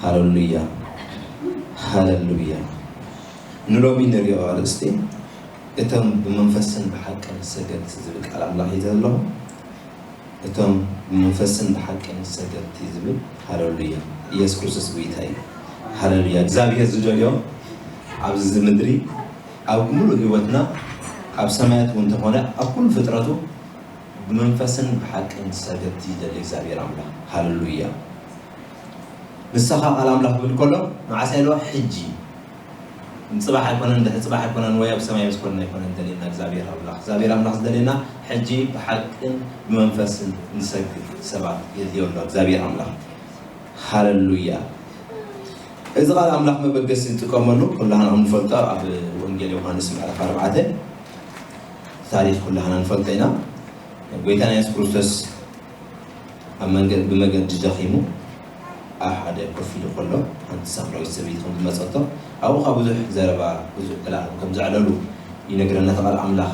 ሃለሉያ፣ ሃለሉያ። ንሎሚ ንሪኦ ኣርእስቲ እቶም ብመንፈስን ብሓቅን ሰገድቲ ዝብል ቃል ኣምላኽ እዩ ዘሎ። እቶም ብመንፈስን ብሓቅን ሰገድቲ ዝብል። ሃለሉያ። ኢየሱስ ክርስቶስ ጎይታ እዩ። ሃለሉያ። እግዚኣብሔር ዝደልዮ ኣብዚ ምድሪ፣ ኣብ ሙሉእ ህይወትና፣ ኣብ ሰማያት እውን እንተኾነ ኣብ ኩሉ ፍጥረቱ ብመንፈስን ብሓቅን ሰገድቲ ይደሊ እግዚኣብሔር ኣምላኽ። ሃለሉያ። ንስኻ ቃል ኣምላኽ ክብል ከሎ መዓስ ኢልዋ? ሕጂ። ንጽባሕ ኣይኮነን፣ ድሕሪ ጽባሕ ኣይኮነን፣ ወይ ኣብ ሰማይ ምስ ኮንና ኣይኮነን ደልየና እግዚኣብሔር ኣምላኽ። እግዚኣብሔር ኣምላኽ ዝደልየና ሕጂ ብሓቅን ብመንፈስን ንሰግድ ሰባት የድልዮ ኣሎ እግዚኣብሔር ኣምላኽ። ሃለሉያ። እዚ ቃል ኣምላኽ መበገሲ ዝጥቀመሉ ኩላህና ከም ንፈልጦ ኣብ ወንጌል ዮሃንስ ምዕራፍ ኣርባዕተ ታሪኽ ኩላህና ንፈልጦ ኢና። ጎይታና የሱስ ክርስቶስ ኣብ መንገ-፣ ብመገዲ ደኺሙ ኣብ ሓደ ኮፍ ኢሉ ከሎ ሓንቲ ሳምራዊት ሰበይቲ ከም ዝመጸቶ ኣብኡ ካብ ብዙሕ ዘረባ ብዙሕ ዕላል ከም ዘዕለሉ ይነግረና እቲ ቃል ኣምላኽ።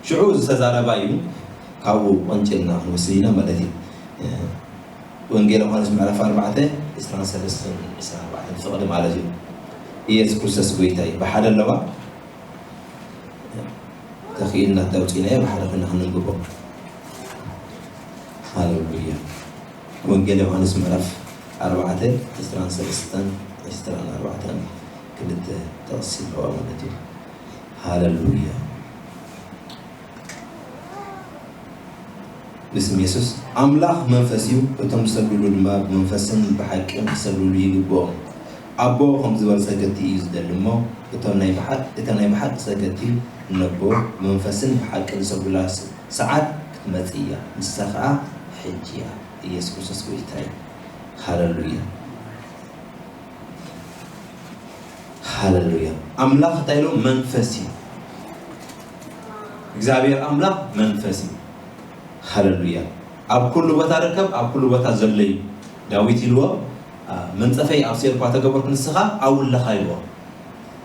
ሽዑ ዝተዛረባ እዩ። ካብኡ ቀንጭልና ክንወስድ ኢና ማለት እዩ። ወንጌል ዮሃንስ ምዕራፍ ኣርባዕተ ዕስራን ሰለስተን ዕስራን ኣርባዕተን ፍቕዲ ማለት እዩ። ኢየሱስ ክርስቶስ ጎይታ እዩ። ብሓደ ኣለዋ። ተኽኢልና ተውፂናዮ ብሓደ ኮይና ክንንብቦ። ሃሌሉያ። ወንጌል ዮሃንስ ምዕራፍ ኣርባዕተ ዕስራን ሰለስተን ዕስራን ኣርባዕተን ክልተ ጥቕሲ ኣለዋ ማለት እዩ። ሃሌሉያ። ብስም የሱስ። ኣምላኽ መንፈስ እዩ፣ እቶም ዝሰግድሉ ድማ ብመንፈስን ብሓቅን ክሰግድሉ ይግብኦም። ኣቦ ከም ዝበሉ ሰገድቲ እዩ ዝደሊ እሞ፣ እቶም ናይ ብሓቅ-፣ እታ ናይ ብሓቂ ሰገድቲ ነቦ ብመንፈስን ብሓቅን ዝሰግዱላ ስ-፣ ሰዓት ክትመጽእ እያ፣ ንሳ ኸኣ ሕጂ እያ። ኢየሱስ ክርስቶስ ጎይታ እዩ። ሃሌሉያ። ሃሌሉያ። ኣምላኽ እንታይ ኢሉ? መንፈስ እዩ። እግዚኣብሔር ኣምላኽ መንፈስ እዩ። ሃሌሉያ። ኣብ ኩሉ ቦታ ርከብ፣ ኣብ ኩሉ ቦታ ዘሎ እዩ። ዳዊት ኢልዎ፣ አ፣ መንጸፈይ ኣብ ሲኦል እኳ ተገበርኩ፣ ንስኻ ኣብኡ ኣለኻ ኢልዎ።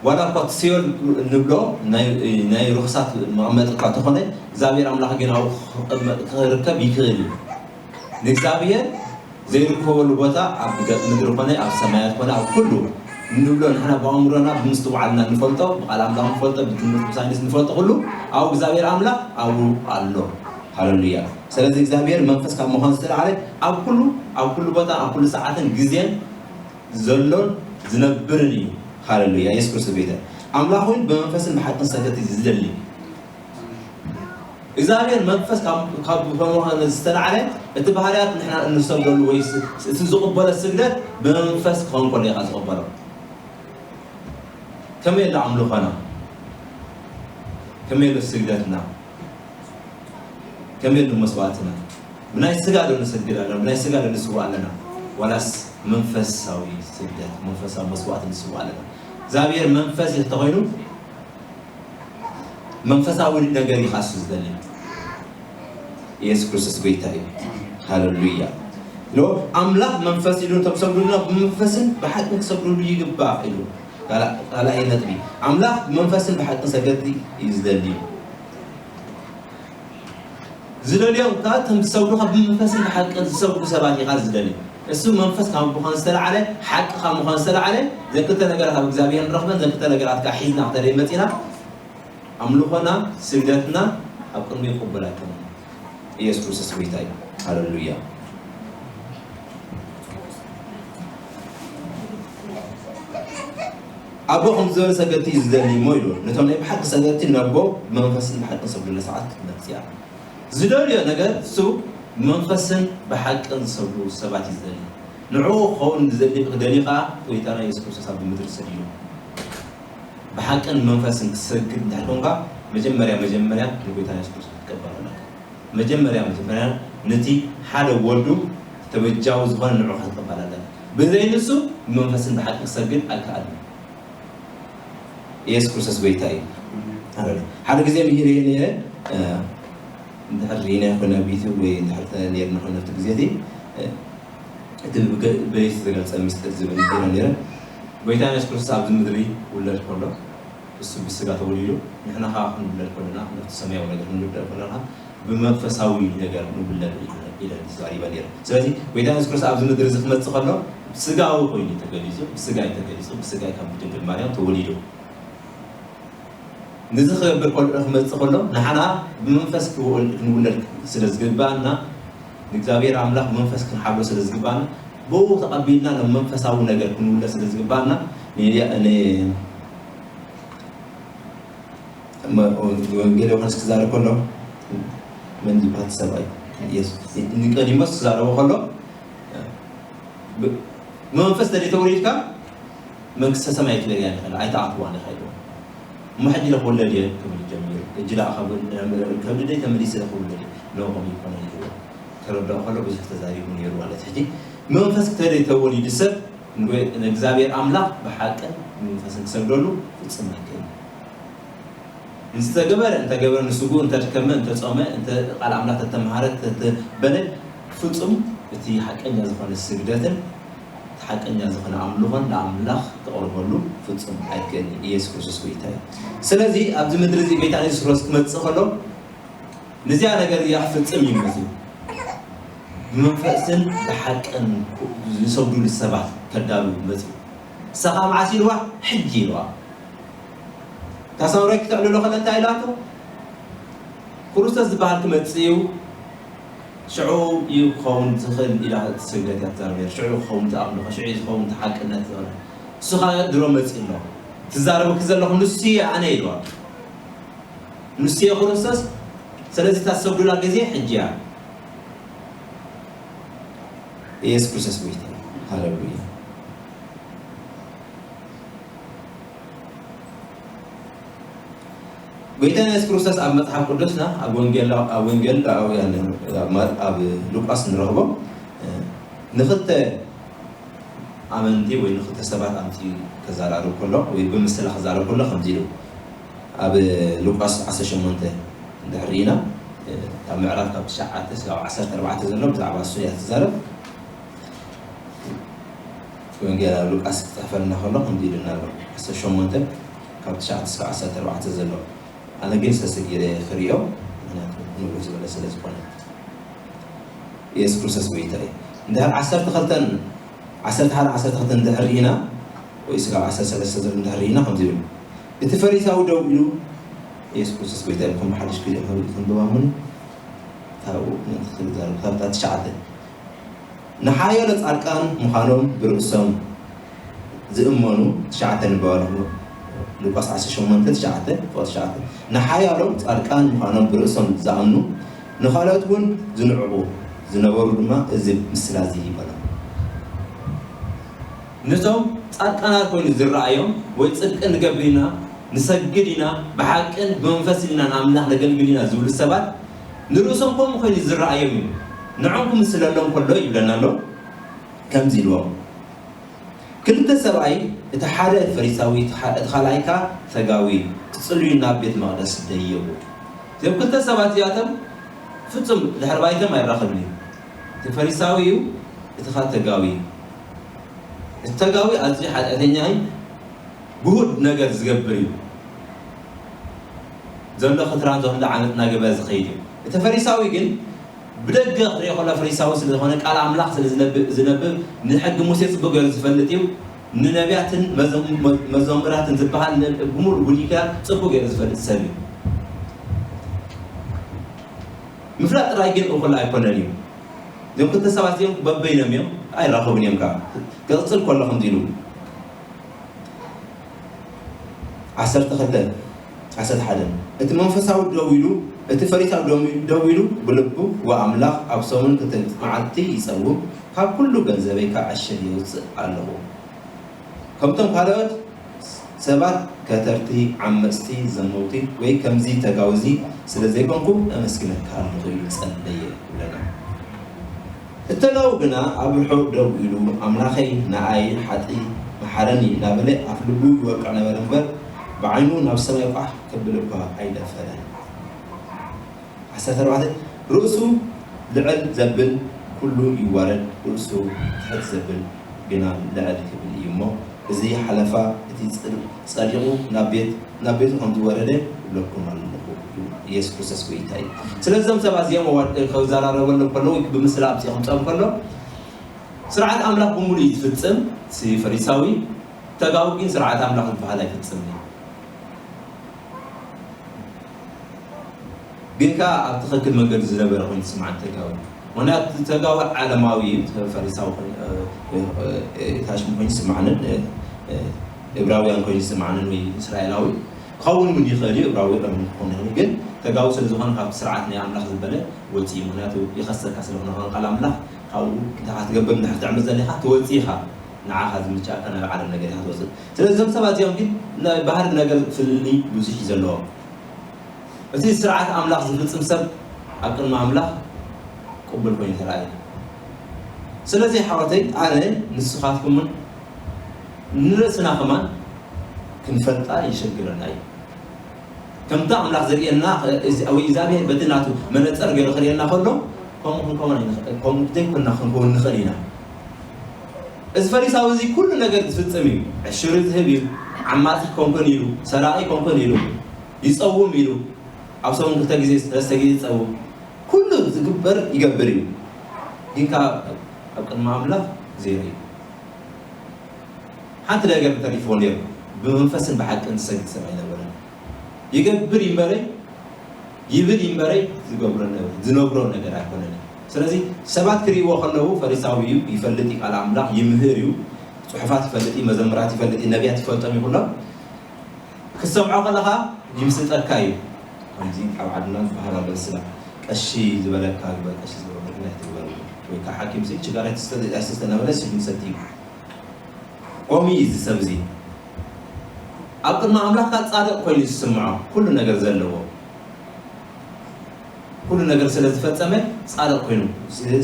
ዋላ እኳ እቲ ሲኦል እንብሎ ናይ፣ ናይ ርኹሳት መቐመጢ እኳ ተኾነ፣ እግዚኣብሔር ኣምላኽ ግን ኣብኡ ክቕመጥ፣ ክርከብ ይክእል እዩ። ንእግዚኣብሔር ዘይርከበሉ ቦታ ኣብ ገጽ ምድሪ ኮነ ኣብ ሰማያት ኮነ ኣብ ኩሉ እንብሎ ንሕና ብኣእምሮና ብምስትውዓልና ንፈልጦ፣ ብቃል ኣምላኽ ንፈልጦ፣ ብትምህርቲ ብሳይንስ ንፈልጦ ኩሉ ኣብ እግዚኣብሔር ኣምላኽ ኣብኡ ኣሎ። ሃሌሉያ። ስለዚ እግዚኣብሔር መንፈስ ካብ ምዃን ዝተለዓለ ኣብ ኩሉ፣ ኣብ ኩሉ ቦታ፣ ኣብ ኩሉ ሰዓትን ግዜን ዘሎን ዝነብርን እዩ። ሃሌሉያ። የሱስ ክርስቶስ ጎይታ። ኣምላኽ እውን ብመንፈስን ብሓቅን ሰገድቲ እዩ ዝደሊ። እግዚኣብሔር መንፈስ ካብ፣ ካብ ዝኾነ ዝተላዕለ እቲ ባህርያት ንሕና እንሰግደሉ ወይ ስ-፣ እቲ ዝቕበሎ ስግደት ብመንፈስ ክኸውን ከሎ ኢኻ ዝቕበሎ። ከመይ ኣሎ ኣምልኾና? ከመይ ኣሎ ስግደትና? ከመይ ኣሎ መስዋዕትና? ብናይ ስጋ ዶ ንሰግድ ኣለና? ብናይ ስጋ ዶ ንስዋእ ኣለና? ዋላስ መንፈሳዊ ስግደት፣ መንፈሳዊ መስዋዕት ንስዋእ ኣለና? እግዚኣብሔር መንፈስ እዩ እንተኾይኑ መንፈሳዊ ነገር እዩ ካሱ ዝደሊ። ኢየሱስ ክርስቶስ ጎይታ እዩ። ሃሌሉያ። ሎ ኣምላኽ መንፈስ ኢሉ፣ እቶም ሰግዱልና ብመንፈስን ብሓቅን ክሰግዱሉ ይግባእ ኢሉ። ካልኣ-፣ ካልኣይ ነጥቢ፣ ኣምላኽ ብመንፈስን ብሓቅን ሰገድቲ እዩ ዝደሊ። ዝደልዮም ከኣ እቶም ዝሰግዱ ካብ ብመንፈስን ብሓቅን ዝሰግዱ ሰባት እዩ ከኣ ዝደሊ። እሱ መንፈስ ካብ ምዃን ዝተለዓለ፣ ሓቂ ካብ ምዃን ዝተለዓለ፣ ዘን ክልተ ነገራት ኣብ እግዚኣብሔር ንረኽበን፣ ዘን ክልተ ነገራት ከኣ ሒዝና ክተደይ መጺና፣ ኣምልኾና፣ ስግደትና ኣብ ቅድሚ ይቕበል ኣይኮነን። ኢየሱስ ክርስቶስ ጎይታ እዩ። ሃሌሉያ። ኣቦ ከም ዝበለ ሰገድቲ እዩ ዝደሊ እሞ ኢሉ። ነቶም ናይ ብሓቂ ሰገድቲ ነቦ ብመንፈስን ብሓቅን ሰግዱለ ሰዓት ክትመጽእ እያ። ዝደልዮ ነገር እሱ ብመንፈስን ብሓቅን ዝሰግዱ ሰባት እዩ ዝደሊ። ንዕኡ ክኸውን ዝደሊ፣ ክደሊ ኸዓ ጎይታና የሱስ ክርስቶስ ኣብ ምድሪ ሰዲዱ። ብሓቅን መንፈስን ክትሰግድ እንድሕር ኮንካ፣ መጀመርያ፣ መጀመርያ ንጎይታና የሱስ ክርስቶስ ክትቀበል ኣለካ። መጀመርያ፣ መጀመርያ ነቲ ሓደ ወዱ ተበጃዊ ዝኾነ ንዕኡ ክትቀበል ኣለካ። ብዘይ ንሱ ብመንፈስን ብሓቅን ክትሰግድ ኣይከኣልን። ኢየሱስ ክርስቶስ ጎይታ እዩ። ኣሜን። ሓደ ግዜ ምሂር እየ ነይረ፣ እ፣ እንድሕር ሪኢና ይኮነ ኣብ ዩቱብ ወይ እንድሕር ተ-፣ ነይርና ኮነ ኣብቲ ግዜ እቲ፣ እ፣ እቲ ብገ-፣ በየት ዝተገልጸ ምስጢር ዝብል ምሂረ ነይረ። ጎይታ ኢየሱስ ክርስቶስ ኣብዚ ምድሪ ውለድ ከሎ፣ እሱ ብስጋ ተወሊዱ፣ ንሕና ከዓ ክንውለድ ከለና፣ ነቲ ሰማያዊ ነገር ክንውለድ ከለና፣ ብመንፈሳዊ ነገር ንውለድ ኢለ ተዛሪበ ነይረ። ስለዚ ጎይታ የሱስ ክርስቶስ ኣብዚ ምድሪ እዚ ክመጽእ ከሎ ስጋዊ ኮይኑ ተገሊጹ፣ ብስጋ እዩ ተገሊጹ፣ ብስጋ ካብ ድንግል ማርያም ተወሊዱ። ንዚ ክገብር ከሎ ክመጽእ ከሎ ንሓና ብመንፈስ ክውል- ክንውለድ ስለ ዝግባና ንእግዚኣብሔር ኣምላኽ ብመንፈስ ክንሓብሮ ስለ ዝግባና ብኡ ተቐቢልና ናብ መንፈሳዊ ነገር ክንውለድ ስለ ዝግባና ን- ን- መ- ወንጌል ዮሃንስ ክዛረብ ከሎ መን ዝበሃል ሰብኣይ የሱስ ኒቆዲሞስ ክዛረቦ ከሎ ብ- ብመንፈስ ተደይ ተወሊድካ መንግስተ ሰማይ ትበልያ ይኽእል ኣይተኣትዋን ኢኻ ኢልዎ። እሞ ሕጂ ኢለ ክውለድ እየ ክብል ጀሚሩ። ሕጂ ደኣ ካብ ከብዲ ደይ ተመሊሰ ኢለ ክውለድ እየ። ኖ ከምኡ ይኮነ ኢልዎ። ተረድኦ ከሎ ብዙሕ ተዛሪቡ ነይሩ ማለት እዩ። ሕጂ ብመንፈስ ተደይ ተወሊዱ ሰብ ንእግዚኣብሔር ኣምላኽ ብሓቅን ብመንፈስን ክሰግደሉ ፍጹም ኣይክእልን። ንዝተገበረ እንተገበረ ንስጉ እንተድከመ እንተጾመ እንተ ቃል ኣምላኽ ተተምሃረ ተተበለ ፍጹም እቲ ሓቀኛ ዝኾነ ስግደትን እቲ ሓቀኛ ዝኾነ ኣምልኾን ንኣምላኽ ተቕርበሉ ፍጹም ኣይክእልን። ኢየሱስ ክርስቶስ ጎይታ እዩ። ስለዚ ኣብዚ ምድሪ እዚ ጎይታ ኢየሱስ ክርስቶስ ክመጽእ ከሎ ነዚኣ ነገር እያ ክፍጽም እዩ መጺኡ። ብመንፈስን ብሓቅን ዝሰግዱሉ ሰባት ከዳሉ መጺኡ። ንሳ ከዓ መዓስ ኢልዋ? ሕጂ ኢልዋ። እታ ሳምራዊት ክተዕልሎ ከለ እንታይ ኢላቶ? ክርስቶስ ዝበሃል ክመጽእ እዩ፣ ሽዑ እዩ ክኸውን ዝኽእል ኢላ እቲ ስግደት እያ ትዛረብ ነይራ። ሽዑ እዩ ክኸውን እቲ ኣምልኾ፣ ሽዑ እዩ ዝኸውን እቲ ሓቅነት ዝበለ። እሱ ከዓ ድሮ መጺኡ ኣሎ። ትዛረበኪ ዘለኹ ንሱ እየ ኣነ ኢልዋ። ንሱ እየ ክርስቶስ። ስለዚ እታ ትሰግዱላ ግዜ ሕጂ እያ። ኢየሱስ ክርስቶስ ጎይታ እዩ። ሃሌሉያ። ጎይታና የሱስ ክርስቶስ ኣብ መጽሓፍ ቅዱስና ኣብ ወንጌል ኣብ ወንጌል ኣብ ሉቃስ ንረኽቦ። ንኽልተ ኣመንቲ ወይ ንኽልተ ሰባት ኣምጺኡ ክዛራረብ ከሎ ወይ ብምስላ ክዛረብ ከሎ ከምዚ ኢሉ ኣብ ሉቃስ ዓሰርተ ሸሞንተ እንድሕር ርኢና ካብ ምዕራፍ ካብ ትሽዓተ ክሳብ ዓሰርተ ኣርባዕተ ዘሎ ብዛዕባ እሱ እያ ትዛረብ። ወንጌል ኣብ ሉቃስ ክጽሕፈልና ከሎ ከምዚ ኢሉና ኣሎ። ዓሰርተ ሸሞንተ ካብ ትሽዓተ ክሳብ ዓሰርተ ኣርባዕተ ዘሎ። ኣነ ግን ሰሰጊረ ክርእዮ፣ ምኽንያቱ ንውሕ ዝበለ ስለ ዝኾነ። ኢየሱስ ክርስቶስ ጎይታ እዩ። እንድሕር ዓሰርተ ክልተን ዓሰርተ ሓደ ዓሰርተ ክልተ እንድሕር ርኢና ወይ ስጋብ ዓሰርተ ሰለስተ ዘሎ እንድሕር ርኢና ከምዚ ይብል። እቲ ፈሪሳዊ ደው ኢሉ ኢየሱስ ክርስቶስ ጎይታ እዩ። ከም ሓድሽ ግዜ ከንብባ እሞ ካብኡ ንኽእል ዛረብ ካብታ ትሽዓተ ንሓያሎ ጻድቃን ምዃኖም ብርእሶም ዝእመኑ ትሽዓተ ንበባ ኣለኹ። ሉቃስ ዓሰርተ ሸሞንተ ትሽዓተ ፍቕዲ ትሽዓተ ንሓያሎ ጻድቃን ምዃኖም ብርእሶም ዝኣምኑ ንኻልኦት እውን ዝንዕቑ ዝነበሩ ድማ እዚ ምስላ እዚ ይበሎም። ነቶም ጻድቃናት ኮይኑ ዝረኣዮም ወይ ጽድቂ ንገብር ኢና ንሰግድ ኢና ብሓቅን ብመንፈስን ኢና ንኣምላኽ ነገልግል ኢና ዝብሉ ሰባት ንርእሶም ከምኡ ኮይኑ ዝረኣዮም እዩ። ንዖም ክምስለሎም ከሎ ይብለና ኣሎ ከምዚ ኢልዎም ክልተ ሰብኣይ እቲ ሓደ ፈሪሳዊ እቲ ካልኣይ ከኣ ተጋዊ ክጽልዩ ናብ ቤት መቕደስ ደየቡ። እዚኦም ክልተ ሰባት እዚኣቶም ፍጹም ድሕሪ ባይቶም ኣይራኸብን እዩ። እቲ ፈሪሳዊ እዩ፣ እቲ ኸኣ ተጋዊ እዩ። እቲ ተጋዊ ኣዝዩ ሓጢኣተኛ እዩ፣ ግሁድ ነገር ዝገብር እዩ። ዘሎ ክትራን ዘሎ ዓመት እናገበረ ዝኸይድ እዩ። እቲ ፈሪሳዊ ግን ብደገ ክሪኦ ከሎ ፈሪሳዊ ስለ ዝኾነ ቃል ኣምላኽ ስለ ዝነብብ ዝነብብ ንሕጊ ሙሴ ጽቡቅ ገይሩ ዝፈልጥ እዩ። ንነቢያትን መዘሙራትን ዝበሃል ብሙሉ ብሉይ ኪዳን ጽቡቅ ገይሩ ዝፈልጥ ሰብ እዩ። ምፍላጥ ጥራይ ግን እኹል ኣይኮነን እዩ። እዞም ክልተ ሰባት እዚኦም በበይኖም እዮም ኣይራኸቡን እዮም ከዓ ክቕፅል ከሎ ከምዚ ኢሉ ዓሰርተ ክልተ ዓሰርተ ሓደ እቲ መንፈሳዊ ደው ኢሉ እቲ ፈሪሳዊ ደው ኢሉ ብልቡ ወኣምላኽ ኣብ ሰሙን ክልተ መዓልቲ ይጸውም ካብ ኩሉ ገንዘበይ ካብ ዕሽል የውጽእ ኣለኹ ከምቶም ካልኦት ሰባት ከተርቲ ዓመጽቲ ዘመውቲ ወይ ከምዚ ተጋውዚ ስለ ዘይኮንኩ ኣመስግነካ ኣለኹ ኢሉ ጸለየ ይብለና። እተጋው ግና ኣብ ርሑቕ ደው ኢሉ ኣምላኸይ ንኣይ ሓጢ መሓረኒ እናበለ ኣፍ ልቡ ይወቅዕ ነበረ እምበር ብዓይኑ ናብ ሰማይ ቋሕ ክብል እኳ ኣይደፈረን። ዓሰርተ ኣርባዕተ ርእሱ ልዕል ዘብል ኩሉ ይዋረድ፣ ርእሱ ትሕት ዘብል ግና ልዕል ክብል እዩ እሞ እዚ ሓለፋ እቲ ጽድቅ ጸዲቑ ናብ ቤት ናብ ቤቱ ከም ዝወረደ እብለኩም ኣለኹ። ኢየሱስ ክርስቶስ ጎይታ እዩ። ስለዚ እዞም ሰባት እዚኦም ኣዋድ- ክዘራረበሎም ከለዉ ብምስላ ኣምጺኦም ከሎ ስርዓት ኣምላኽ ብምሉእ እዩ ዝፍጽም። እቲ ፈሪሳዊ ተጋዊ ግን ስርዓት ኣምላኽ ዝበሃል ኣይፍጽምን እዩ። ግን ከኣ ኣብ ትኽክል መንገዲ ዝነበረ ኮይኑ ዝስምዓኒ ተጋዊ። ምኽንያቱ ተጋዊ ዓለማዊ እዩ፣ ፈሪሳዊ ኮይኑ፣ እ፣ እ፣ እ፣ ታሽሙ ኮይኑ ዝስምዓንን፣ እ፣ እ፣ እብራውያን ኮይኑ ዝስምዓንን ወይ እስራኤላዊ ክኸውን እውን ይኽእል እዩ። እብራዊ እውን ክኸውን ይኽእል እዩ። ግን ተጋዊ ስለ ዝኾነ ካብቲ ስርዓት ናይ ኣምላኽ ዝበለ ወፂኡ። ምኽንያቱ ይኸሰካ ስለ ዝኾነ ቃል ኣምላኽ ካብኡ እንታይ ክትገብር እንታይ ክትዕምፅ ዘሊኻ ትወፅእ ኢኻ። ንዓኻ ዝምችኣካ ናብ ዓለም ነገር ኢኻ ትወፅእ። ስለዚ እዞም ሰባት እዚኦም ግን ናይ ባህሪ ነገር ፍልልይ ብዙሕ እዩ ዘለዎም። እቲ ስርዓት ኣምላኽ ዝፍጽም ሰብ ኣብ ቅድሚ ኣምላኽ ቅቡል ኮይኑ ተራእየ። ስለዚ ሓወተይ ኣነ ንስኻትኩምን ንርእስና ከማን ክንፈልጣ ይሸግረና እዩ። ከምታ ኣምላኽ ዝርእየና ወይ እግዚኣብሔር በቲ ናቱ መነጸር ገይሩ ክርእየና ከሎ ከምኡ ክንከውን ኣይንኽ- ከምኡ ዘይኮንና ክንከውን ንኽእል ኢና። እዚ ፈሪሳዊ እዚ ኩሉ ነገር ዝፍጽም እዩ። ዕሽሩ ዝህብ እዩ። ዓማጺ ኮንኮን ኢሉ፣ ሰራቂ ኮንኮን ኢሉ፣ ይጸውም ኢሉ፣ ኣብ ሰሙን ክልተ ግዜ ሰለስተ ግዜ ይጸውም። ኩሉ ዝግበር ይገብር እዩ። ግን ካብ ኣብ ቅድሚ ኣምላኽ ዜሮ እዩ። ሓንቲ ነገር ተሪፍዎ ነይሩ። ብመንፈስን ብሓቅን ዝሰግድ ሰብ ኣይነበረን። ይገብር ይንበረይ ይብል ይንበረይ ዝገብሮ ነገር ዝነግሮ ነገር ኣይኮነን። ስለዚ ሰባት ክርእይዎ ከለዉ ፈሪሳዊ እዩ፣ ይፈልጥ እዩ ቃል ኣምላኽ፣ ይምህር እዩ፣ ጽሑፋት ይፈልጥ እዩ፣ መዘምራት ይፈልጥ እዩ፣ ነቢያት ይፈልጦም እዩ ኩሎም። ክትሰምዖ ከለኻ ይምስጠካ እዩ። ከምዚ ኣብ ዓድና ዝበሃል ኣሎ ስላ ቀሺ ዝበለካ ግበር፣ ቀሺ ዝበለካ ኣይትግበር ወይ ከዓ ሓኪም ሲ ችጋር ኣይትስተ ኣይትስተ እናበለ ስጅን ሰቲ እዩ። ከምኡ እዩ እዚ ሰብ እዚ ኣብ ቅድሚ ኣምላኽካ ጻድቕ ኮይኑ ዝስምዖ ኩሉ ነገር ዘለዎ ኩሉ ነገር ስለ ዝፈጸመ ጻድቕ ኮይኑ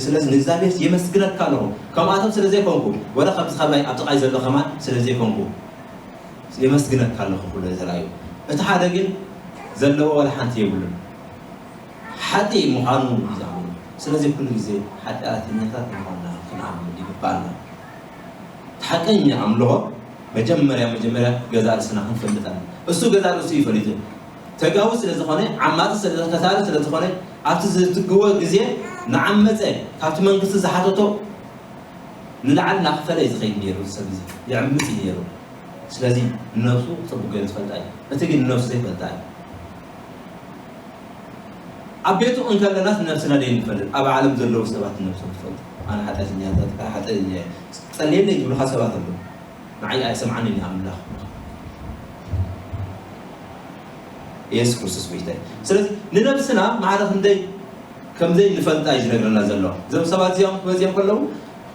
ስለዚ ንእግዚኣብሔር የመስግነካ ኣለኹ። ከምኣቶም ስለ ዘይኮንኩ ወላ ከምዚ ከማይ ኣብ ጥቓይ ዘሎ ከማን ስለ ዘይኮንኩ የመስግነካ ኣለኹ። ኩሉ ተራእዩ እቲ ሓደ ግን ዘለዎ ወላ ሓንቲ የብሉን። ሓጢ ምዃኑ እዩ ዝኣምኑ። ስለዚ ኩሉ ግዜ ሓጢኣተኛታት ምዃንና ክንኣምን ይግባኣና። እቲ ሓቀኛ ኣምልኾ መጀመርያ መጀመርያ ገዛ ርእስና ክንፈልጥ ኣለና። እሱ ገዛ ርእሱ እዩ ፈሊጡ። ተጋዊ ስለ ዝኾነ ዓማጺ ስለ ከሳሪ ስለ ዝኾነ ኣብቲ ዝትግወ ግዜ ንዓመፀ ካብቲ መንግስቲ ዝሓተቶ ንላዕሊ እናኸፈለ እዩ ዝኸይድ ነይሩ። እዚ ሰብ እዚ ይዕምፅ እዩ ነይሩ። ስለዚ ንነብሱ ፅቡቅ ገይሩ ዝፈልጣ እዩ። እቲ ግን ንነብሱ ዘይፈልጣ እዩ። ኣብ ቤቱ እንከለናስ ነብስና ደይ ንፈልጥ ኣብ ዓለም ዘለዉ ሰባት ነብሶም ትፈልጡ ኣነ ሓጢኣተኛታት ሓጢኣተኛ እየ ጸልየለይ ዝብሉኻ ሰባት ኣለዉ። ንዓይ ኣይሰምዓንን እዩ ኣምላኽ። ኢየሱስ ክርስቶስ ጎይታ እዩ። ስለዚ ንነብስና ማዕረ ክንደይ ከም ዘይንፈልጣ እዩ ዝነግረና ዘሎ። እዞም ሰባት እዚኦም ክመፅኦም ከለዉ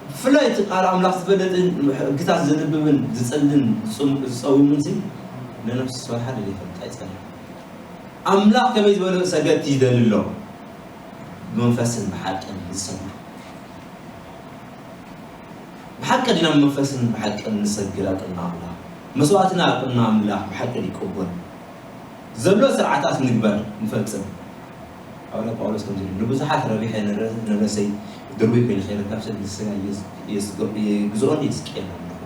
ብፍላይ እቲ ቃል ኣምላኽ ዝፈልጥን ሕግታት ዘንብብን ዝፅልን ዝፀውምን ሲ ንነብሲ ስለ ሓደ ዘይፈልጣ ይፀንሕ። ኣምላኽ ከመይ ዝበለ ሰገድቲ ይደሊ ኣሎ? ብመንፈስን ብሓቅን ዝሰምዕ። ብሓቂ ዲና ብመንፈስን ብሓቅን ንሰግድ ኣብ ቅድሚ ኣምላኽ? መስዋእትና ኣብ ቅድሚ ኣምላኽ ብሓቂ ይቅበል ዘሎ ስርዓታት ንግበር ንፈጽም። ሃዋርያ ጳውሎስ ከምዚ ኢሉ ንብዙሓት ረቢሐ ንረ- ንርእሰይ ድርቡይ ኮይኑ ከይረካብ ስለ ንስጋ የስ- የስ- የግዝኦን የስቅየን ኣለኹ።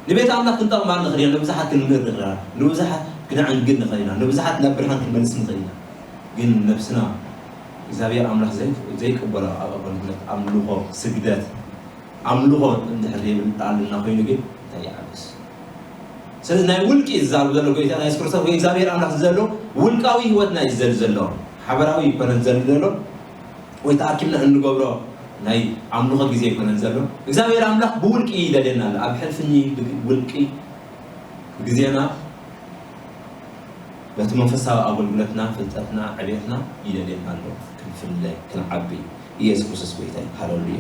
ንቤት ኣምላኽ ክንጠቕማ ንኽእል ኢና፣ ንብዙሓት ክንምህር ንኽእል ኢና፣ ንብዙሓት ክነዕንግል ንኽእል ኢና፣ ንብዙሓት ናብ ብርሃን ክንመልስ ንኽእል ኢና። ግን ነብስና እግዚኣብሔር ኣምላኽ ዘይ- ዘይቅበሎ ኣብ ኣገልግሎት ኣምልኾ ስግደት ኣምልኾ እንድሕር የብልናልና ኮይኑ ግን እንታይ ይዓብስ? ስለዚ ናይ ውልቂ ዝዛረብ ዘሎ ጎይታ ናይ የሱስ ክርስቶስ ወይ እግዚኣብሔር ኣምላኽ ዝዘሎ ውልቃዊ ህይወትና እዩ ዝዘል ዘሎ። ሓበራዊ ይኮነን ዘል ዘሎ ወይ ተኣኪብና እንገብሮ ናይ ኣምልኾ ግዜ ኣይኮነን ዘሎ። እግዚኣብሔር ኣምላኽ ብውልቂ ይደልየና ኣሎ። ኣብ ሕልፍኒ ብግ- ውልቂ ግዜና በቲ መንፈሳዊ ኣገልግሎትና ፍልጠትና ዕቤትና ይደልየና ኣሎ። ክንፍለ ክንዓቢ ኢየሱስ ክርስቶስ ጎይታ እዩ። ሃለሉያ።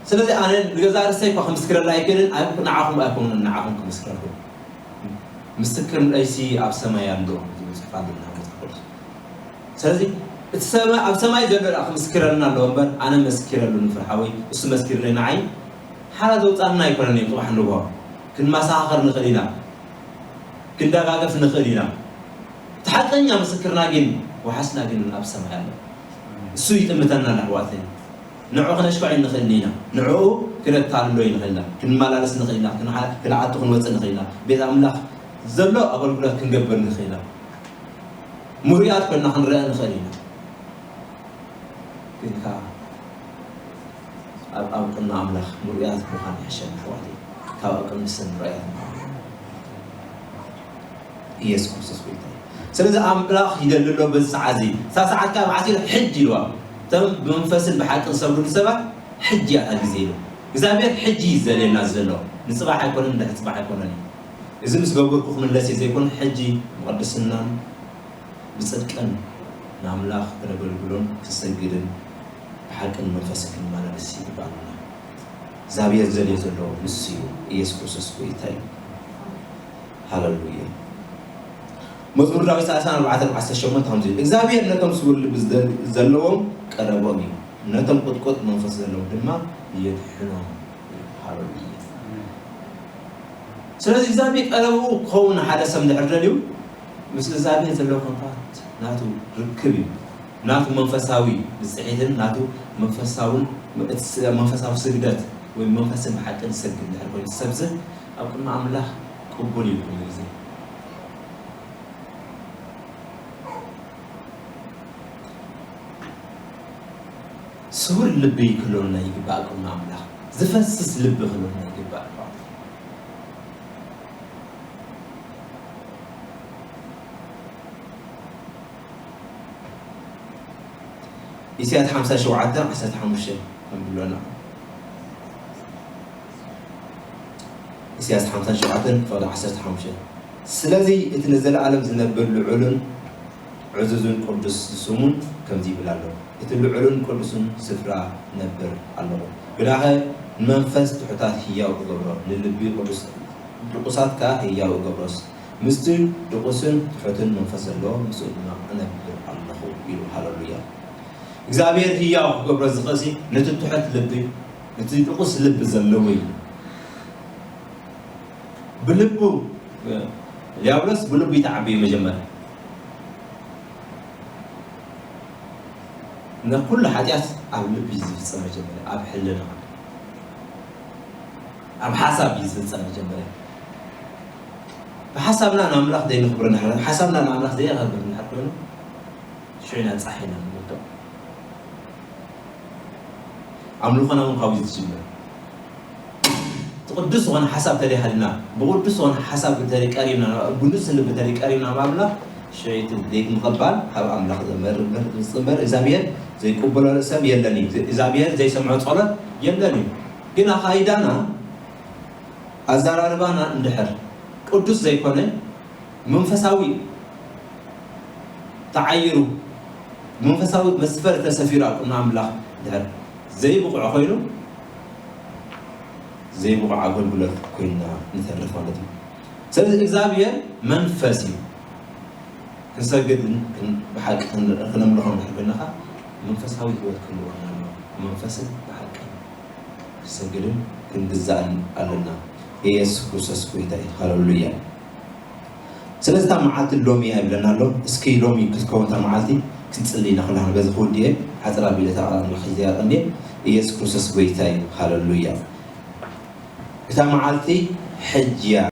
ስለዚ ኣነ ንገዛ ርእሰይ እኳ ክምስክረላ ኣይክእልን፣ ኣይ- ንዓኹም ኣይኮኑን ንዓኹም ክምስክረልኩም። ምስክር ምእሲ ኣብ ሰማይ ኣሎ ዝብል ጽሑፍ ኣለና መጽሓፍ ቅዱስ። ስለዚ እቲ ሰማይ ኣብ ሰማይ ዘሎ ደኣ ክምስክረልና ኣለዎ እምበር ኣነ መስኪረሉ ንፍርሓወይ እሱ መስኪርለይ ንዓይ ሓራ ዘውጻልና ኣይኮነን እዩ። ጽባሕ ንግሆ ክንመሳኻኸር ንኽእል ኢና፣ ክንደጋገፍ ንኽእል ኢና። እቲ ሓቀኛ ምስክርና ግን ወሓስና ግን ኣብ ሰማይ ኣሎ። እሱ ይጥምተና ኣሕዋተይ። ንዑ ክነሽክዖ ንኽእል ኢና። ንዑ ክነታልሎ ንኽእል ኢና። ክንመላለስ ንኽእል ኢና። ክንዓ-፣ ክንኣቱ ክንወፅእ ንኽእል ኢና። ቤት ኣምላኽ ዘሎ ኣገልግሎት ክንገብር ንኽእል ኢና። ምሩያት ኮይና ክንረአ ንኽእል ኢና። ግን ከኣ ኣብ፣ ኣብ ቅድሚ ኣምላኽ ምሩያት ምዃን ይሕሸና ኣሕዋተይ፣ ካብ ኣብ ቅድሚ ሰብ ምሩያት ምዃን። ኢየሱስ ክርስቶስ ጎይታ እዩ። ስለዚ ኣምላኽ ይደሊ ኣሎ በዚ ሰዓት እዚ። እታ ሰዓት ከኣ መዓስ ኢሉ? ሕጂ ኢልዋ። እቶም ብመንፈስን ብሓቅን ዝሰግዱሉ ሰባት ሕጂ እያ እታ ግዜ ኢሉ። እግዚኣብሔር ሕጂ እዩ ዝደልየና ዘሎ። ንጽባሕ ኣይኮነን፣ ንድሕሪ ጽባሕ ኣይኮነን እዩ። እዚ ምስ ገበርኩ ክምለስ እየ ዘይኮነ፣ ሕጂ ብቕድስናን ብጽድቅን ንኣምላኽ ክነገልግሎን ክሰግድን ብሓቅን መንፈስን ክንመላለስ ይግባኣና። እግዚኣብሔር ዘድልዮ ዘሎ ንሱ እዩ። ኢየሱስ ክርስቶስ ጎይታ እዩ። ሃሌሉያ። መዝሙር ዳዊት ሰላሳን ኣርባዕተን ዓሰርተ ሸሞንተ ከምዚ ይብል፣ እግዚኣብሔር ነቶም ስዉር ልቢ ዝደ-፣ ዘለዎም ቀረቦም እዩ፣ ነቶም ቁጥቁጥ መንፈስ ዘለዎም ድማ የድሕኖም። ሃሌሉያ። ስለዚ እግዚኣብሔር ቀረብኡ ክኸውን ሓደ ሰብ እንድሕር ደልዩ፣ ምስ እግዚኣብሔር ዘለዎ ኮንታክት ናቱ ርክብ እዩ። ናቱ መንፈሳዊ ብጽሒትን ናቱ መንፈሳውን፣ እቲ ስ-፣ መንፈሳዊ ስግደት ወይ መንፈስን ብሓቅን ዝሰግድ እንድሕር ኮይኑ፣ ሰብዚ ኣብ ቅድሚ ኣምላኽ ቅቡል እዩ ኩሉ ግዜ። ስዉር ልቢ ክህልወና ይግባእ ቅድሚ ኣምላኽ። ዝፈስስ ልቢ ክህልወና ይግባእ። ኢሳያስ ሓምሳ ሸውዓተ ዓሰርተ ሓሙሽተ ከም ብሎና። ኢሳያስ ሓምሳ ሸውዓተ ፍቕዲ ዓሰርተ ሓሙሽተ። ስለዚ እቲ ንዘለኣለም ዝነብር ልዑልን ዕዙዝን ቅዱስ ስሙን ከምዚ ይብል ኣሎ፣ እቲ ልዑልን ቅዱስን ስፍራ ነብር ኣለኹ። ግናኸ ንመንፈስ ትሑታት ህያው እገብሮ፣ ንልቢ ቅዱስ፣ ድቑሳት ከኣ ህያው እገብሮስ፣ ምስቲ ድቑስን ትሑትን መንፈስ ዘለዎ፣ ምስኡ ድማ እነብር ኣለኹ ኢሉ። ሃሌሉያ። እግዚኣብሔር ህያው ክገብሮ ዝኽእልሲ ነቲ ትሑት ልቢ፣ ነቲ ድቑስ ልቢ ዘለዎ እዩ። ብልቡ፣ ዲያብሎስ ብልቡ ይተዓብዩ መጀመርያ። ነኩሉ ሓጢኣት ኣብ ልቢ እዩ ዝፍጸም መጀመርያ፣ ኣብ ሕልና፣ ኣብ ሓሳብ እዩ ዝፍጸም መጀመርያ። ብሓሳብና ንኣምላኽ ዘይነኽብር እንድሕር፣ ሓሳብና ንኣምላኽ ዘየኸብር እንድሕር ኮይኑ፣ ሽዑ ኢና ጻሕ ኢና ንወድቕ። ኣምልኾና እውን ካብኡ እዩ ዝጅምር። እቲ ቅዱስ ዝኾነ ሓሳብ ተደይሃልና፣ ብቅዱስ ዝኾነ ሓሳብ ተደይቀሪብና፣ ብንጹህ ልቢ ተደይቀሪብና ኣብ ኣምላኽ፣ ሽዑ እቲ ዘይምቕባል ካብ ኣምላኽ ዘመር-፣ ዝጽምበር እግዚኣብሔር ዘይቅበሎ ሰብ የለን እዩ። እግዚኣብሔር ዘይሰምዖ ጸሎት የለን እዩ። ግን ኣኻይዳና፣ ኣዘራርባና እንድሕር ቅዱስ ዘይኮነ፣ መንፈሳዊ ተዓይሩ፣ መንፈሳዊ መስፈር ተሰፊሩ ኣብ ቅድሚ ኣምላኽ ድሕር ዘይብቑዕ ኮይኑ፣ ዘይብቑዕ ኣገልግሎት ኮይንና ንተርፍ ማለት እዩ። ስለዚ እግዚኣብሔር መንፈስ እዩ። ክንሰግድን ክን-፣ ብሓቂ ክን-፣ ክነምልኾ እንድሕር ኮይንና ኸዓ መንፈሳዊ ህይወት ክህልወና ኣለዎ። ብመንፈስን ብሓቅን ክንሰግድን ክንግዛእን ኣለና። ኢየሱስ ክርስቶስ ጎይታ እዩ። ሃሌሉያ። ስለዚ እታ መዓልቲ ሎሚ እያ ይብለና ኣሎ። እስኪ ሎሚ ክትከውን እታ መዓልቲ ክንጽሊ ኢና ኩላህና። በዚ ክውድእ እየ፣ ሓጽር ኣቢለ እታ ቃል ኣምላኽ ሒዘ እያ ቀንየ። ኢየሱስ ክርስቶስ ጎይታ እዩ። ሃሌሉያ። እታ መዓልቲ ሕጂ እያ።